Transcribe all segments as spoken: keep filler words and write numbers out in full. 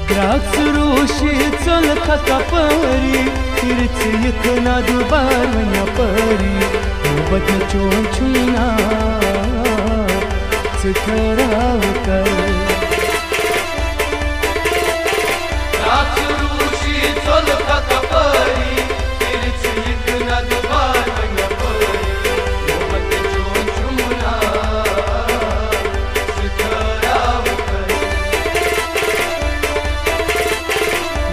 ترٛکھ ژٕ روشی ژٔلکھا کپٲری، پھِرِ ژٕ یِکھ نہ دُبار وۄنۍ یپٲری، محبت مےٚ چون چھُم نا، ژٕ خراب کر۔ ترٛکھ ژٕ روشی ژٔلکھا کپٲری، پھِرِ ژٕ یِکھ نہ دُبار وۄنۍ یپٲری، محبت مےٚ چون چھُم نا، ژٕ خراب کر۔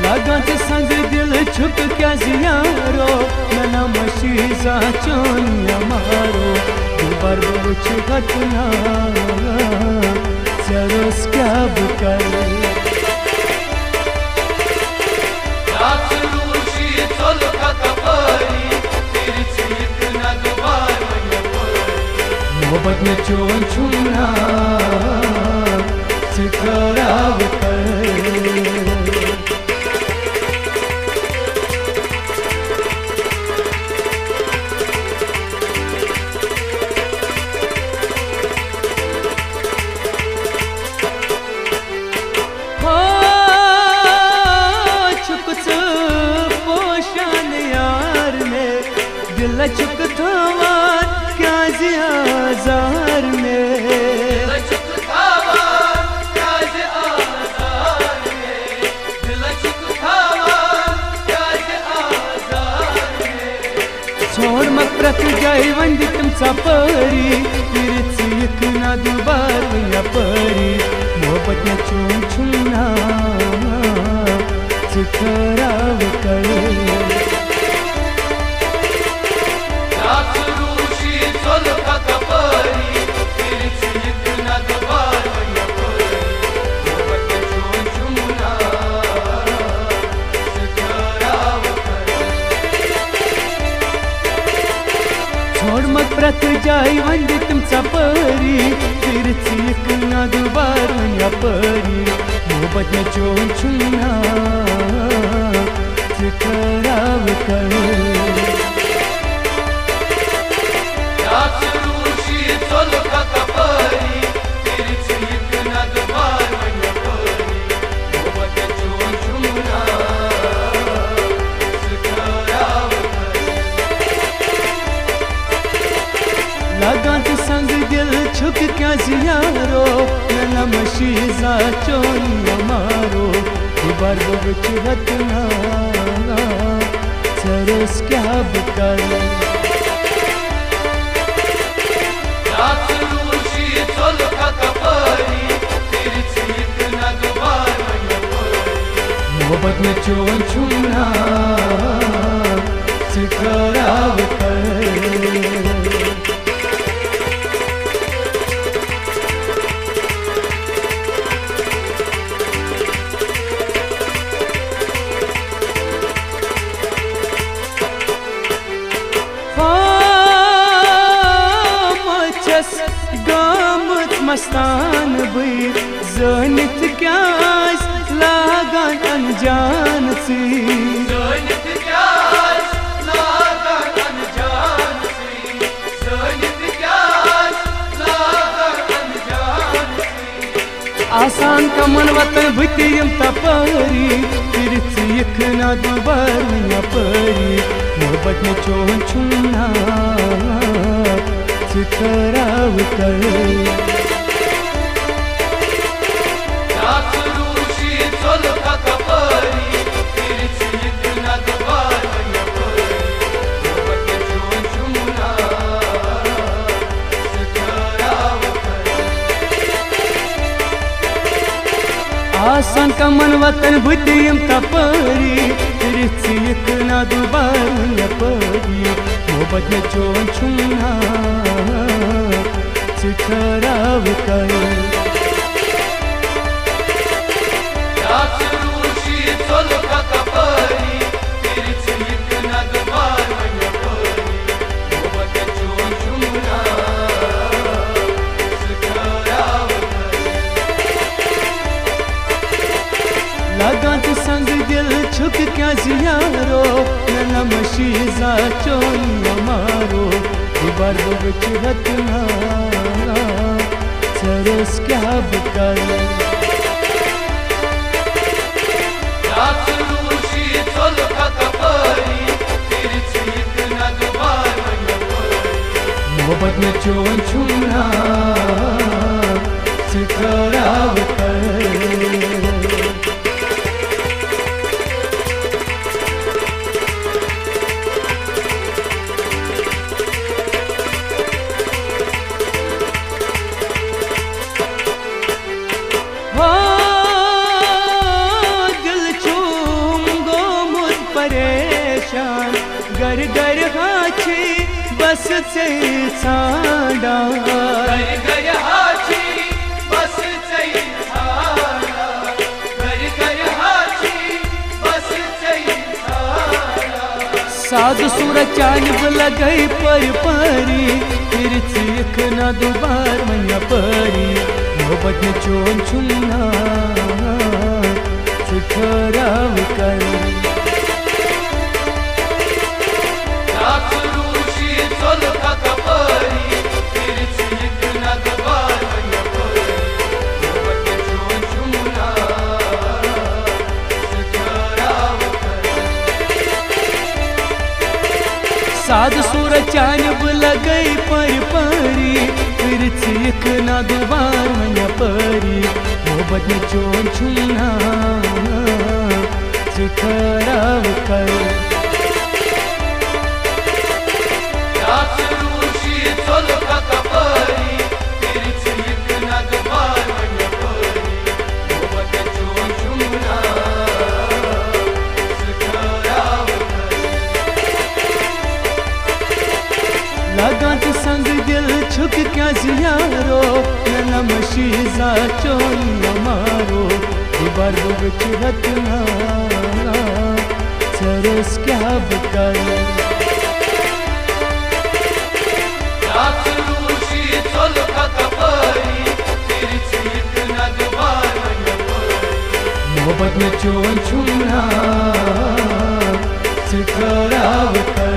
لگان ژٕ سنگہٕ دِل چھُکھ کیٛازِ یارو، مےٚ نہ مٔشی زانٛہہ چون یا مارو، دُبار بہٕ وٕچھِ غتنا، ژےٚ روٚس کیٛاہ بہٕ کرٕ؟ راتھ روٗشی ژوٚل کھۄتہٕ پٲری، پھِرِ ژٕ یِکھ نہ دُبار وۄنۍ یپٲری۔ محبت مےٚ چون چھُم نا، ژٕ خراب کر۔ ہا، چھُکھ ژٕ پوشان یار مےٚ، دِلَس چھُکھ تھاوان کیٛازِ آزار مےٚ؟ دِلَس چھُکھ تھاوان کیٛازِ آزار مےٚ؟ دِلَس چھُکھ تھاوان کیٛازِ آزار مےٚ؟ ژھونڈمکھ پرٛٮ۪تھ جایہِ وۄنۍ دِتِم ژۄپٲری، پھِرِ ژٕ یِکھ نہ دُبار وۄنۍ یپٲری، محبت مےٚ چون چھُم نا، ژٕ خراب کر۔ راتھ روٗشی ژوٚل کھۄتہٕ پٲری، پھِرِ ژٕ یِکھ نہ دُبار وۄنۍ یپٲری، محبت مےٚ چون چھُم نا، ژٕ خراب کر۔ ژھونڈمکھ پرٛٮ۪تھ جایہِ وۄنۍ دِتِم ژۄپٲری، پھِرِ ژٕ یِکھ نہ دُبار وۄنۍ یپٲری، محبت مےٚ چون چھُم نا، ژٕ خراب کر۔ راتھ روٗشی ژوٚل کھۄتہٕ پٲری، پھِرِ ژٕ یِکھ نہ دُبار وۄنۍ یپٲری، محبت مےٚ چون چھُم نا، ژٕ خراب کر۔ لگان ژٕ سنگہٕ دِل چھُکھ کیٛازِ یارو، مےٚ نہ مٔشی زانٛہہ چون یا مارو، دُبار بہٕ وٕچھِ غتنا، ژےٚ روٚس کیٛاہ بہٕ کرٕ؟ راتھ روٗشی ژوٚل کھۄتہٕ پٲری، پھِرِ ژٕ یِکھ نہ دُبار وۄنۍ یپٲری۔ محبت مےٚ چون چھُم نا، ژٕ خراب کر۔ ہا، مہ چھَس گٲمٕژ مستان بٕے، زٲنِتھ کیٛازِ لاگان انجانسٕے؟ زٲنِتھ کیٛازِ لاگان انجانسٕے؟ زٲنِتھ کیٛازِ لاگان انجانسٕے؟ آسان کمن وطن بہٕ تہِ یِم تپٲری، پھِرِ ژٕ یِکھ نہ دُبار وۄنۍ یپٲری، محبت مےٚ چون چھُم نا، ژٕ خراب کر۔ راتھ روٗشی ژوٚل کھۄتہٕ پٲری، پھِرِ ژٕ یِکھ نہ دُبار وۄنۍ یپٲری، محبت مےٚ چون چھُم نا، ژٕ خراب کر۔ آسان کمن وطن بہٕ تہِ یِم تپٲری، پھِرِ ژٕ یِکھ نہ دُبار وۄنۍ یپٲری، محبت مےٚ چون چھُم نا، ژٕ خراب کر۔ راتھ روٗشی ژوٚل کھۄتہٕ پٲری، پھِرِ ژٕ یِکھ نہ دُبار وۄنۍ یپٲری، محبت مےٚ چون چھُم نا، ژٕ خراب کر۔ لگان ژٕ سنگہٕ دِل چھُکھ کیٛازِ یارو، مےٚ نہ مٔشی زانٛہہ چون یا مارو، دُبار بہٕ وٕچھِ غتنا، ژےٚ روٚس کیٛاہ بہٕ کرٕ؟ چون چھُم ناو، ژٕ ٹھہراو کر۔ ہو، دل چھُم گوٚمُت پریشان، گرِ گرِ ہا چھِ بس ژے ژھانڈان۔ گرِ گرِ ہا چھِ بس ژے ژھانڈان، گرِ گرِ ہا چھِ بس ژے ژھانڈان۔ ساز صورت چانہِ بہٕ لگے پٔرۍ پٔری، پھِرِ ژٕ یِکھ نہ دُبار وۄنۍ یپٲری۔ محبت مےٚ چون چھُم ناو، ژٕ ٹھہراو کر۔ راتھ روٗشی ژوٚل کھکھ پٲری، پھِرِ ژٕ یِکھ نہ دُبار وۄنۍ یپٲری۔ محبت مےٚ چون چھُم ناو، ژٕ ٹھہراو کر۔ سادٕ صورت چانہِ بہٕ لگے پٔرۍ پٲری، پھِرِ ژٕ یِکھ نہ دُبار وۄنۍ یپٲری۔ محبت مےٚ چون چھُم ناو، ژٕ ٹھہراو کر۔ راتھ روٗشی ژوٚل کھکھ پٲری، پھِرِ ژٕ یِکھ نہ دُبار وۄنۍ یپٲری۔ محبت چون چھُم ناو، ژٕ ٹھہراو کر۔ لگان تہٕ سنگ دل چھُکھ کیازِ یارو، نہ نہ مشیزا چون مارو، دُبار بہٕ وٕچھِ رتنا، ژٕ روز کیٛاہ بہٕ کرٕ۔ راتھ روٗشی ژوٚل کھکھ پٲری، پھِرِ ژٕ یِکھ نہ دُبار وۄنۍ یپٲری۔ محبت مےٚ چون چھُم ناو، ژٕ ٹھہراو کر۔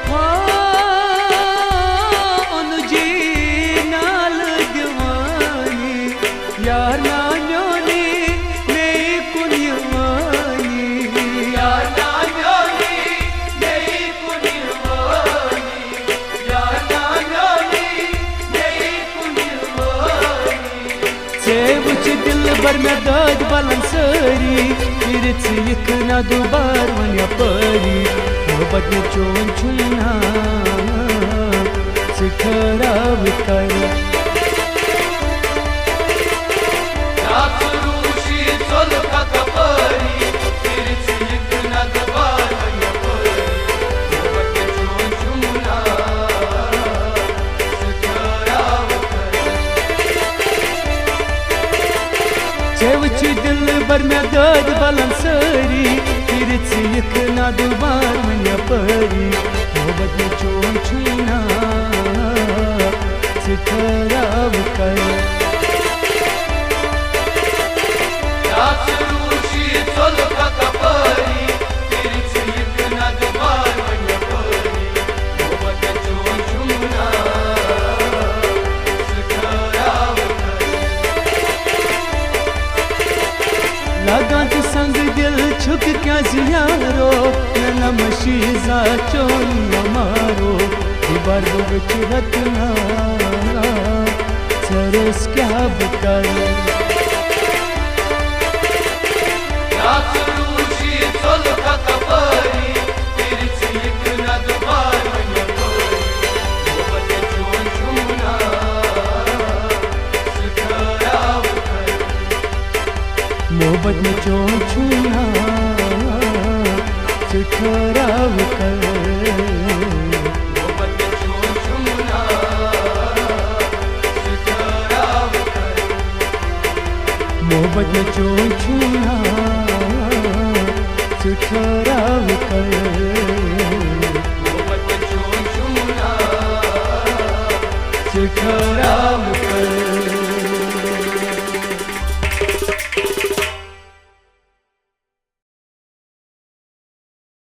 ہا، اوٚن جی نالہٕ دِوانی، یار نا میونی مے کُن یِوانی۔ یار نا میونی مے کُن یِوانی، یار نا میونی مے کُن یِوانی۔ ژے وٕچھ دِلبر مےٚ دٲدۍ بلن سٲری، پھِرِ ژٕ یِکھ نہ دُبار وۄنۍ یپٲری۔ محبت مےٚ چون چھُم ناو، ژٕ ٹھہراو کر۔ راتھ روٗشی ژوٚل کھکھ پٲری، پھِرِ ژٕ یِکھ نہ دُبار وۄنۍ یپٲری۔ محبت مےٚ چون چھُم ناو، ژٕ ٹھہراو کر۔ ژےٚ وٕچھ دِلبر مےٚ دٲدۍ بلن سٲری، پھِرِ ژٕ یِکھ نہ دُبار وۄنۍ یپٲری۔ محبت مےٚ چون چھُم ناو، ژٕ ٹھہراو کر۔ راتھ روٗشی ژوٚل کھکھ پٲری، پھِرِ ژٕ یِکھ نہ دُبار وۄنۍ یپٲری۔ محبت چون چھُم ناو، ژٕ ٹھہراو کر۔ لگان تہٕ سنگ دل چھُکھ کیازِ یارو، نہ نہ مشیزا چون مارو، دُبار بہٕ وٕچھِ رتنا، ژٕ روز کیٛاہ بہٕ کرٕ۔ راتھ روٗشی ژوٚل کھکھ پٲری، پھِرِ ژٕ یِکھ نہ دُبار وۄنۍ یپٲری۔ محبت چون چھُم ناو، ژٕ ٹھہراو کر۔ محبت مےٚ چون چھُم ناو، ژٕ ٹھہراو کر۔ محبت مےٚ چون چھُم ناو، ژٕ ٹھہراو کر۔ محبت مےٚ چون چھُم ناو، ژٕ ٹھہراو کر۔ محبت مےٚ چون چھُم ناو، ژٕ ٹھہراو